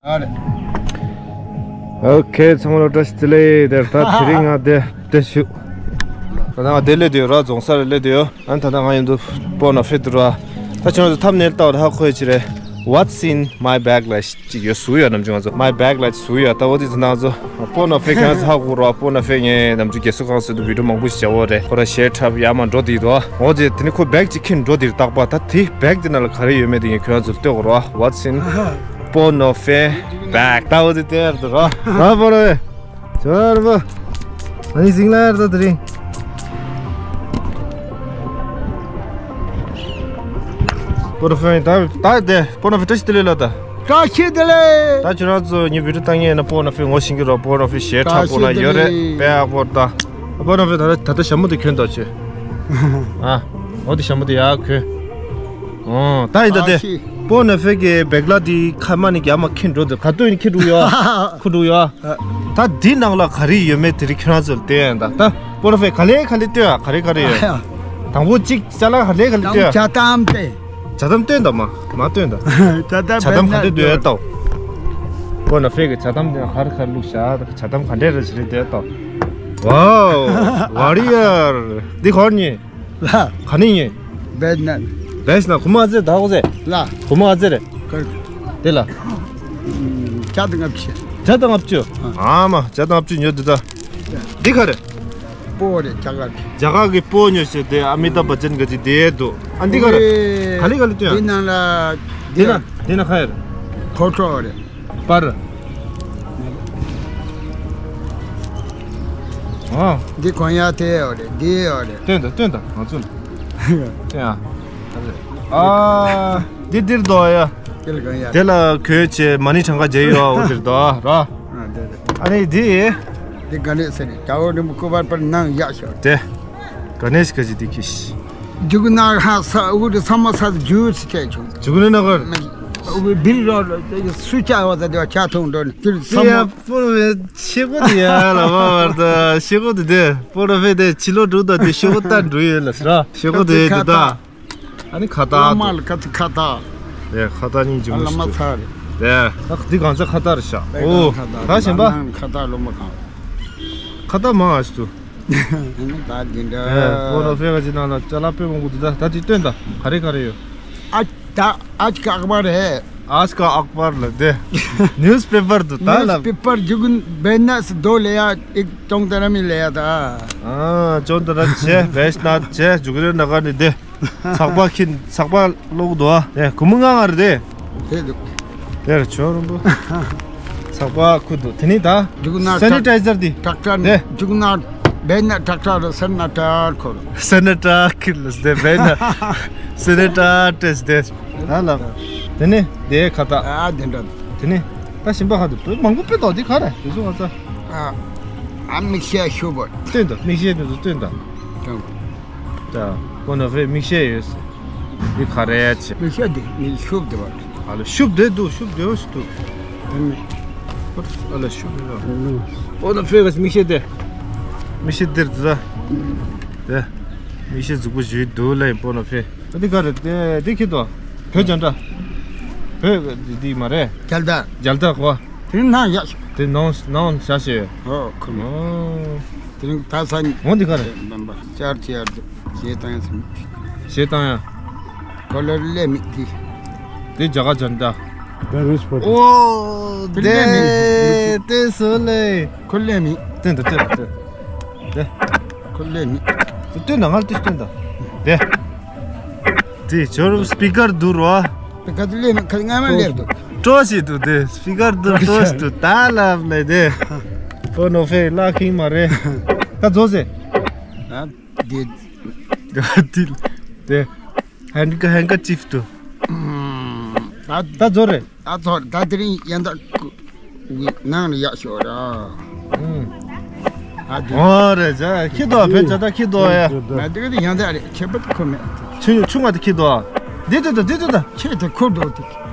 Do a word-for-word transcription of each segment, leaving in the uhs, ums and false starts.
ཨ་རེད། ཨོ་ཁེ། ཚང་མ་ལ་བཀྲ་ཤིས་བདེ་ལེགས། དེར་ད་དེ་རིང་ང་དེ་དེ་ཞུ། ད་ང་དེ་སླེབས་དུས་ར་རྫོང་སར་སླེབས་དུས་ཡོད། ཨ་ད་ད་ང་ཡིན་དུ་པོ་ན་ཕེ་དུ་ར། ད་ཁྱོད་ཚོ་ཐམ་ནེལ་ལྟ་བར་ཧ་གོ་ཡ་ཅི་རེད། What's in my bag ལ་ཅིག་ཡོད་ཟུག་ཡོད། ནམ་རྒྱུན་ང་ཚོ་my bag ལ་ཅིག་ཟུག་ཡོད། ད་འོ་དེ་ཚོ་ནང་ཚོ་པོ་ན་ཕེ་ཁྱོད་ཚོ་ཧ་གོ་ར། པོ་ན་ཕེ་ངས་ནམ་རྒྱུན་རྒས་གསོ་ཁང་སུ་དུ་བི་ཌིའོ་མང་པོ་ཞིག་བྱ་བོ་རེད། ཁོ་ར་ཞལ་འཁྲབ་ཡ་མ་འགྲོ་དེ་དོ། འོ་དེ་དེ་ནི་ཁོ་བེག་ཅིག་ཁྱེར་འགྲོ་དེར་བཏགས་པ། ད་དེ་བེག་དེ་ནང་ལ་ག་རེ་ཡོད་མེད་དེ་ངས་ཁྱོད་ཚོ་ལ་ལྟོས་གོ་ར། What's in པོ་ནོ་ཕེ་བེག་ད་འོ་དེ་དེར་དུ་ར། ཨ་པོ་ར་བེ། ཇོར་བོ། ཨ་ནི་ཟིང་ལ་ཡར་ད་དེ་རིང་། པོ་ནོ་ཕེ་ད་ད་དེ་པོ་ནོ་ཕེ་བཀྲ་ཤིས་བདེ་ལེགས་ལ་ད། བཀྲ་ཤིས་བདེ་ལེགས། ད་ཁྱོད་རང་ཚོ་ངའི་བི་ཌིའོ་བཏང་ངེས་ན་པོ་ནོ་ཕེ་ངོ་ཤེས་ཀྱི་རོ། པོ་ནོ་ཕེ་ཞལ་འཁྲབ་པོ་ན་ཡོད་རེད། བཀྲ་ཤིས་བདེ་ལེགས། པེ་ཨ་པོ་ད། པོ་ནོ་ཕེ་ད་ད་ད་ཞྭ་མོ་དེ་གྱོན་ད་ཆེ། ཨ། འོ་དེ་ཞྭ་མོ་དེ་ཡར་གྱོན། ཨོ། ད་ཡིན་ད་དེ། བཀྲ་ཤིས། པོ་ནོ་ཕེ་གི་བེག་ལ་དེ་ཁ་མ་ནི་རྒྱ་མ་ཁྱེར་འགྲོ་དེ་ག་དུས་ཡིན་ཁྱེར་འགྲོ་ཡོད། ཁུ་འགྲོ་ཡོད། ད་འདི་ནང་ལ་ག་རེ་ཡོད་མེད་དེ་རིགས་ཁྱོད་རང་ཚོར་བསྟན་ཡ་ད། ད་པོ་ནོ་ཕེ་ག་ལེ་ག་ལེ་ལྟོས་ཡ། ག་རེ་ག་རེ་ཡོད། དང་པོ་གཅིག་ཅ་ལག་ག་ལེ་ག་ལེ་ལྟོས་ཡ། ཇ་དམ་སྟེ། ཇ་དམ་སྟོན་ད་མ་མ་སྟོན་ད། ཇ་དམ་ཇ་དམ་ག་འདྲ་འདོད་ཡ་ལྟོ། པོ་ནོ་ཕེ་གི་ཇ་དམ་དེ་གར་གར་བླུགས་བཞག་ད། ཇ་དམ་ག་འདྲ་རེ་ཞིག་རེད་དེ་ལྟོ། ཝའོ། ཝ་རི་ཡར། འདི་གོར་ཉི། ལ། ག་ནི་ཉི། བེད་ན། བེད་ན་ཁུ་མ་ཙེ་ད་གོ་ཙེ། ལ། ཁུ་མ་ཙེ་རེད། དེ་ལ། བརྒྱ་དང་ལྔ་བཅུ། བརྒྱ་དང་ལྔ་བཅུ། ཨ་མ་བརྒྱ་དང་ལྔ་བཅུ་ཉོ་འདུག་ད། འདི་ག་རེད། སྤོ་རེད་རྒྱ་གར་གྱི། རྒྱ་གར་གྱི་སྤོ་ཉོ་ཞེས་དེ་ཨ་མི་ཏཱབ་བྷ་ཅན་ག་ཅིག་དེ་འདུག་ཨ་འདི་ག་རེད། ག་ལེ་ག་ལེ་སྟོན། འདི་ནང་ལ། འདི་ན་འདི་ན་ག་ཡོད་རེད། ཕོ་ཊོ་རེད། པར། ཨོ། འདི་གོན་ཡ་དེ་ཡོད་རེད། འདི་ཡོད་རེད། སྟོན་ད་སྟོན་ད་ང་ཚོ་ལ། སྟོན་ཨ། ཨ། འདི་འདིར་འདུག་ཡ། དེ་ལ་གོན་ཡ། དེ་ལ་གོས་བྱས་མ་ཎི་གྲངས་ཀ་བརྒྱབ་ཡོད། འོ་དེར་འདུག་ར། ཨ་དེ་དེ། ཨ་ནི་འདི། འདི་ག་ནས་ཟེར་རེད། རྒྱལ་བ་རིན་པོ་སྐུ་པར་པར་ནང་ཡག་ཤོག་དེ། ག་ནས་ག་ཅི་འདི་ཁྱི་ཤི། རྒྱུག་ན་ཧ་ས་འུ་རི་ས་མ་ས་ཇུས་སི་ཆད་ཆུང་། རྒྱུག་ན་ན་གར། འུ་བི་བིར་རོ་ལ་སུ་ཆ་བ་ད་དེ་བ་ཆ་ཐུང་འགྲོ་ནི་ཀིར་ས་མ། པོར་བའི་ཤེ་གོ་དེ་ཡ་ལ་བ་བར་ད་ཤེ་གོ་དེ་དེ་པོར་བའི་དེ་ཕྱི་ལོ་འགྲོ་ད་དེ་ཤེ་གོ་ད་འགྲོ་ཡོད་ལ་ས་ཤེ་གོ་དེ་དེ་ད། ཨ་ནི་ཁ་བཏགས་བླ་མ་ལ་ཁ་ཁ་བཏགས། དེ་ཁ་བཏགས་སྙིང་རྗེ་མོ་ཞིག་འདུག་བླ་མ་ཚར་རེད། དེ་ད་འདི་གང་ཚ་ཁ་བཏགས་རེད་ཤག་ཨོ་ད་གཞན་པ། ཁ་བཏགས་སློབ་མ་གང་། ཁ་བཏགས་མང་ཨ་ཞིག་འདུག་ད་འདི་འདྲ། ཨོ་ལོ་ཧྥེ་ག་ཅི་ནང་ལ་ཅ་ལག་དཔེ་མང་པོ་འདུག་ད་ད་འདི་སྟོན་ད་ག་རེ་ག་རེ་ཡོད། ཨ་ད་ཨ་ཅི་ཀ་ཨག་པར་རེད། ཨ་ཅི་ཀ་ཨག་པར་ལ་དེ་ནིའུ་སི་པེ་པར་འདུག་ད་ལ། ནིའུ་སི་པེ་པར་རྒྱུག་འབེན་ན་སི་དོ་ལེ་ཡ་ཨིག་ཅོང་ཏ་ར་མི་ལེ་ཡ་ད། ཨ་ཅོང་ཏ་ར་ཆེ་བེ་ཤ་ནད་ཆེ་རྒྱུག་རེ་ན་ག་ནི་དེ། ཚགས་པ་ཁྱི་ཚགས་པ་ལོག་འདུག་ཨ། དེ་ཁུ་མུ་ང་ང་རེད་དེ། དེ་འདུག་དེར་ཆོ་རུམ་པོ། ཚགས་པ་ཁུ་འདུག་དེ་ནི་ད། རྒྱུག་ན་སེ་ནི་ཊའི་ཛར་དེ། ཊེག་ཊར་དེ། རྒྱུག་ན་བེད་ན་ཊེག་ཊར་སེ་ན་ཊར་ཁོ་རུ། སེ་ནི་ཊར་ཁིར་ལ་སེ་བེད་ན་སེ་ནི་ཊར་ཏེས་དེ། ད་ལ། དེ་ནི་དེ་ཁ་ཏ། ཨ་དེ་འདྲ། དེ་ནི་ད་ཞིམ་པ་ཁ་འདུག་དོ་མང་པོ་དཔེ་དོ་དེ་ག་རེ་དེ་ཚོ་ང་ཚ། ཨ་མིག་ཤེལ་ཤུབ་བོ། སྟོན་དང་མིག་ཤེལ་དེ་ཚོ་སྟོན་དང་། ད་ཁོ་ན་ཧྥེ་མིག་ཤེལ་ཡོད་ཟེར། འདི་ག་རེ་ཡ་ཆེ། མིག་ཤེལ་འདི་མིག་ཤུབ་འདི་བ། ཨ་ལ་ཤུབ་འདི་འདུག་ཤུབ་འདི་འོ་ཞིག་འདུག་ཨ་ལ་ཤུབ་འདི་བ། ཁོ་ན་ཧྥེ་ག་མིག་ཤེལ་འདི། མིག་ཤེལ་འདིར་འདུག་ད། དེ། མིག་ཤེལ་རྫིག་པོ་ཞིག་འདུག་ལ་ཡིན་ཁོ་ན་ཧྥེ། ཨ་འདི་ག་རེ་དེ་འདི་ཁྱི་དོ། བོད་རྒྱ་འདྲ། བོད་འདི་འདི་མ་རེད། རྒྱལ་དར། རྒྱལ་དར་གོ། དེ་ནང་ཡག་ཤོག་དེ་ནང་ནང་བཞག་ཤེས། ཨོ་ཁོ་མོ། ཨོ། དེ་རིང་ད་ས་ནི། འོ་འདི་ག་རེ། བཤར་བཤར་ཞེ་དང་ཡ་ཟིན། ཞེ་དང་ཡ། ཁོ་ལར་ལས་མི་དེ། དེ་རྒྱ་གར་ཇན་ད། ཨོ། དེ་ལས་མི། དེ་དེ་སོ་ལེ། ཁོ་ལས་མི། དེ་འདི་དེ་དེ། དེ། ཁོ་ལས་མི། དེ་སྟོན་དང་ང་ལ་དེ་སྟོན་དང་། དེ། དེ་ཇོར་སྤི་ཀར་དུ་རོ། སྤི་ཀར་དུ་ལེན་ཁ་ང་མ་ལེབ་དུ། ཀྲོ་ཞིག་དུ་དེ་སྤི་ཀར་དུ་ཀྲོ་ཞིག་དུ་ད་ལབ་ལེ་དེ། ཁོ་ནོ་ཧྥེ་ལ་ཁིང་མ་རེད། ད་ཛོ་ཟེ། ཨ་དེ། དེ་དེ། ཧན་ཀ་ཧན་ཀ་ཅིབ་དུ། ད་ད་ཛོ་རེད། ད་ཚོ་ད་དེ་རིང་ཡན་ད་ནང་ནས་ཡག་ཤོག་ར། ཨུམ། ཨ་དེ། ཨོ་རེད་ཇ་ཁྱི་དོ་བེ་ཇ་ད་ཁྱི་དོ་ཡ། ང་དེ་ག་དེ་ཡན་ད་རེད་ཁྱད་པར་ཁོ་མེད། ཆུ་ཆུ་ང་དེ་ཁྱི་དོ། འདི་དུ་དུ་འདི་དུ་ད། ཁྱེད་དེ་ཁུར་དོ་དེ།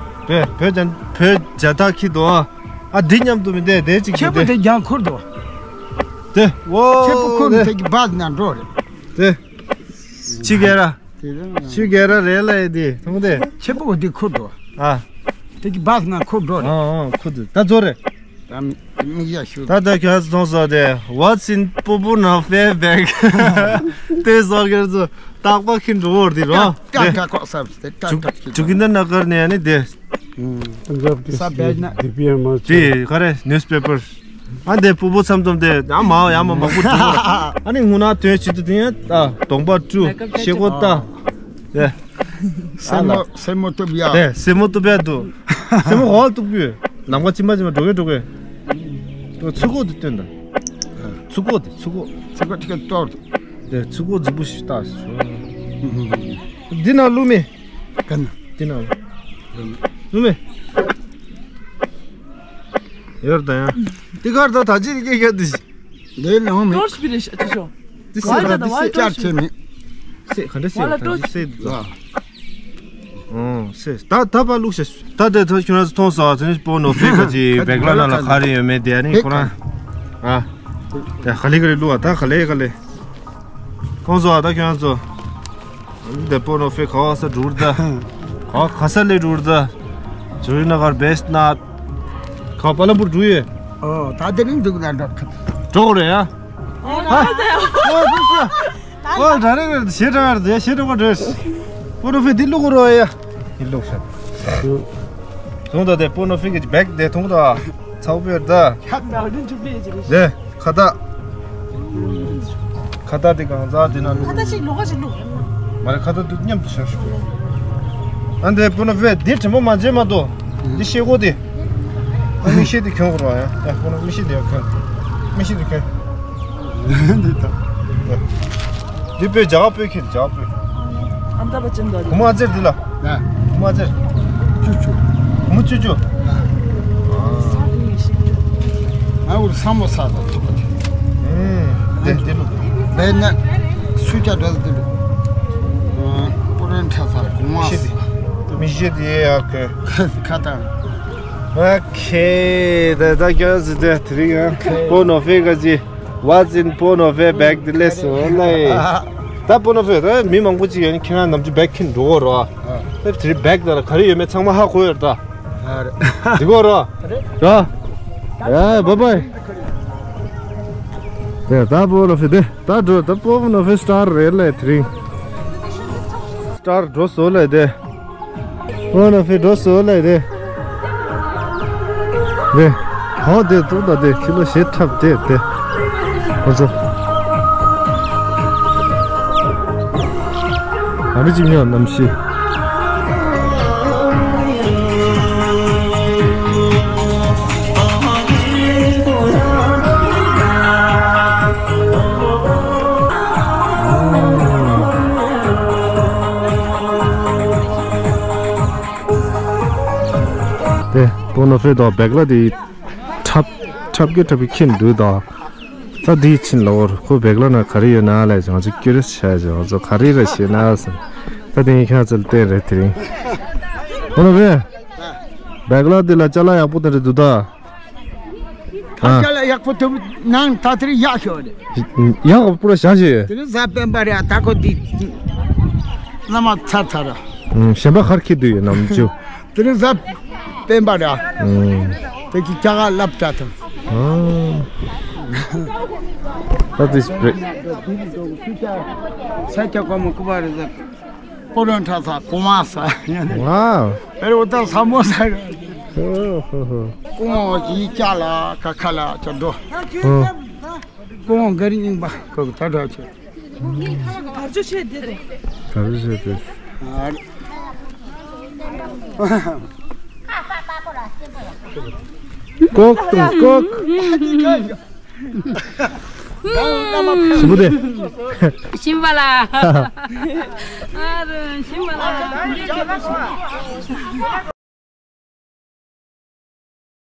བེ་བེ་ཇ་བེ་ཇ་ད་ཁྱི་དོ། ཨ་འདི་མཉམ་དུ་མི་འདེ་དེ་ཅིག་ཁྱེད་པོ་དེ་ཀྱང་ཁུར་དོ། དེ་ཨོ་ཁྱེད་པོ་ཁུར་མི་དེ་ཀྱི་བ་ན་འགྲོ་རེད། དེ། ཆི་གེ་ར། དེ་རིང་ཆི་གེ་ར་རེད་ལ་ཡི་དེ་མཐོང་དེ། ཆེ་པོ་འདི་ཁུར་འགྲོ། ཨ། དེ་གི་བཱས་ནང་ཁོ་འགྲོ་རེད། ཨ་ཨ་ཁོ་དེ་ད་ཚོ་རེད། ད་མི་ཡ་ཤུ། ད་ད་ཁྱོད་ཚོ་སོང་སོང་དེ། What's in Popo Nofe's bag? དེ་སོགས་ཁྱོད་ཚོ་ཏག་ཏག་ཁྱེར་འགྲོ་བར་དེ་རོ། ཀྲག་ཀྲག་ཀྲག་ཀྲག་ཟེར་ཏེ་ཀྲག་ཀྲག་ཁྱེར། ཇུ་གིན་ད་ན་ཀར་ནས་ཨ་ནི་དེ། ས་བེད་ན། དེ་པི་ཨེམ་མ་དེ་ག་རེ་ནིའུ་སི་པེ་པར། ཨ་འདི་སྤོ་བོ་མཚམས་མཚམས་དེ་ཡང་མ་ཡང་མ་མང་པོ་འདུག་ཨ་ནི་སྔོན་ན་དོན་བྱེད་དུ་དེ་ཡང་ད་གདོང་པ་བཀྲུ། ཤེལ་སྒོ་ལྟ། དེ། སེན་མོ་སེན་མོ་གཏུབ་ཡ། དེ་སེན་མོ་གཏུབ་ཡ་འདུག་སེན་མོ་གོ་བ་གཏུབ་གི་ཡོད། ནམ་མཁའ་ཕྱི་མ་ཕྱི་མ་འགྲོ་གི་འགྲོ་གི། ཚུར་ཁོག་དེ་སྟོན་ད། ཚུར་ཁོག་དེ་ཚུར་ཁོག་ཚུར་ཁོག་ཁྲི་ཀ་གཏོར། དེ་ཚུར་ཁོག་རྫིག་པོ་ཞིག་བཏགས། འདི་ན་བླུགས་མེད། ག་ན། འདི་ན་བླུགས་མེད། ཡོར་ད་ཡང་། འདི་གར་ད་ད་ཅི་རིག་གེ་ག་དི། འདི་ནང་མི། ཏོར་ཆི་པི་རེ་ཤ་ཅི་ཤོ། འདི་སེ་ག་འདི་སེ་ཅར་ཆེ་མི། སེ་ག་འདི་སེ་ག་འདི་སེ་འདི་ལ། ཨོ་སེ་ད་ད་པ་བླུགས་ཤ། ད་དེ་ད་ཁྱོད་རང་ཚོ་མཐོང་སོང་ཨ། དེ་ནི་སྤོ་བོ་ནོ་ཧྥེ་ག་ཅི་བེག་ལ་ན་ལ་ག་རེ་ཡོད་མེད་དེ་ཨ་ནི་ཁོ་རང་། ཨ། དེ་ག་ལེ་ག་ལེ་བླུགས་ཨ། ད་ག་ལེ་ག་ལེ། མཐོང་སོང་ཨ། ད་ཁྱོད་རང་ཚོ། འདི་སྤོ་བོ་ནོ་ཧྥེ་ག་བ་ས་འགྲུར་ད། ག་ག་ས་ལས་འགྲུར་ད། ཇོ་རི་ན་གར་བེ་སི་ནཱཐ། ག་པ་ལམ་པུར་འགྲུ་ཡོད། ཨོ་ད་དེ་རིང་འདུག་ན་འགྲོ་ཁ། འགྲོ་གོ་རེད་ཡ། ཨོ་ད་ཨོ་ཨོ་ད་ཨོ་ད་ཨོ་ད་རེད་རེད། ཞེ་དྲག་རེད། ཞེ་དྲག་རེད། སྤོ་བོ་ནོ་ཧྥེ་འདི་བླུག་གོ་རོ་ཡ། འདི་བླུག་ཤ། བཟུང་ད་དེ་སྤོ་བོ་ནོ་ཧྥེ་གི་བེག་དེ་མཐོང་ད། ཚ་བོ་བེར་ད། ཁ་ད་འདི་འཇུག་པའི་ཅིག་རེད། དེ། ཁ་བཏགས། ཁ་བཏགས་དེ་གང་ཟག་དེ་ན་བླུགས། ཁ་བཏགས་ཤིག་ལོགས་ཀ་ཞིག་བླུགས། མ་རེད། ཁ་བཏགས་དེ་མཉམ་དུ་བཞག་ཤོག་ཨ་འདི་སྤོ་བོ་ནོ་ཧྥེ་འདི་དྲན་པ་མ་བརྗེད་མ་གཏོགས། འདི་ཤེལ་སྒོ་དེ། ཨ་མིག་ཤེལ་དེ་གྱོན་དགོས་ར་ཡ། ཡ་སྤོ་བོ་ནོ་མིག་ཤེལ་དེ་ཡ་གྱོན། མིག་ཤེལ་དེ་གྱོན། འདི་ད། འདི་པོ་རྒྱ་གར་པོ་ཁྱེར། རྒྱ་གར་པོ། ཨ་མ་ཏ་པ་ཅན་ད་རེད། གོང་མ་ཨ་ཙེར་འདི་ལ། ན། གོང་མ་ཨ་ཙེར། ཅུ་ཅུ། གོང་མ་ཅུ་ཅུ། ན། ང་འུར་ས་མོ་ས་དང་ཐུག་པ་དེ། ཨེ། དེ་དེ་ལུ། བས་ན། སུ་ཅག་འདྲ་དེ་ལུ། ཨ། པོ་རན་ཁྲ་ས་གོང་མ་ས། མིག་ཤེལ་དེ་ཡ་གི། ཁ་ཏང་། ཨོ་ཁེ། ད་ད་ཀྱང་ཟི་དེ་དེ་རིང་ཡང་སྤོ་བོ་ནོ་ཧྥེ་ག་ཅི། What's in Pono Fe bag དེ་ལས་སོ་ལ་ཡེ། ད་པོ་ནོ་ཧྥེ་ད་མི་མང་པོ་ཅིག་ཡོད་ནི་ཁྱེད་རང་ནམ་རྒྱུན་བེག་ཁྱེར་འགྲོ་གོ་རོ། ད་དེ་རིང་བེག་ད་ལ་ག་རེ་ཡོད་མེད་ཚང་མ་ཧ་གོ་ཡོད་ད། འདི་གོ་རོ། རོ། ཡ་བཱའི་བཱའི། དེ་ད་པོ་ནོ་ཧྥེ་དེ་ད་འགྲོ། ད་པོ་ནོ་ཧྥེ་སི་ཊར་རེད་ལ་དེ་རིང་། སི་ཊར་འགྲོ་སོ་ལ་དེ། ཨོ་ན་ཕི་འགྲོ་སོ་ལེ་དེ། དེ། ཧོ་དེ་ཏུ་ད་དེ་ཁྱི་ལོ་ཞེ་ཁྲབ་དེ་དེ། ཁོ་ཚོ། ཨ་རི་ཅི་ཉོ་ནམ་ཤི། དེ་པོ་ནོ་ཧྥེ་དང་བེག་ལ་དེ་ཁྲབ་ཁྲབ་ཀྱི་ཁྲབ་ཀྱི་ཁྱི་འདུག་དང་། ད་དེའི་ཕྱིན་ལ་འོར་ཁོ་བེག་ལ་ན་ག་རེ་ཡོད་ན་ལས་བྱང་ཆུབ་ཀྱི་རེ་བྱ་བྱང་ཚོ་ག་རེ་རེ་བྱེད་ན་ཟེར། ད་དེ་ཡིན་ཁྱང་ཚུལ་བསྟན་རེད་དེ་རིང་། པོ་ནོ་ཧྥེ། བེག་ལ་དེ་ལ་ཅ་ལག་ཡག་པོ་དེ་འདྲ་འདུག་ད། ཨ། ད་ལ་ཡག་པོ་ཐོབ་ནང་ད་དེར་ཡག་ཤོས་རེད། ཡག་པོ་ར་བཞག་ཤེས། དེ་རིང་གཟའ་སྤེན་པ་རེད། ད་ཁོ་འདི་བླ་མ་ཚར་ཚར་ར། ཨུམ། གཞན་པ་གར་ཁྱེར་དུ་ཡོད་ནམ་ཅུ། དེ་རིང་གཟའ་སྤེན་པ་རེད། ཨུམ། དེ་གི་ཀྱ་ག་སླབ་དྲ་ཐང་། ཨ། That is great. ས་ཀྱ་ཀོ་མ་ཀུ་བ་རེད། པོ་རོན་ཁྲ་ས་གོང་མ་ས། ཝའོ། ཨེ་རེ་འོ་ད་ས་མོ་ས་རེད། ཧོ་ཧོ་ཧོ། ཀོང་ཡི་ཅ་ལ་ཁ་ཁ་ལ་ཅ་འགྲོ། ཧོ། ཀོང་ག་རི་རྙིང་པ་ཁོ་གི་ད་འདྲ་ཆེ། དར་ཆུ་ཆེ་དེ་རེད། དར་ཆུ་ཆེ་དེ། ཨ་རེ། ཀོག་དང་ཀོག་ཞིམ་པོ་དེ། ཞིམ་པ་ལ། ཨ་རུ་ཞིམ་པ་ལ།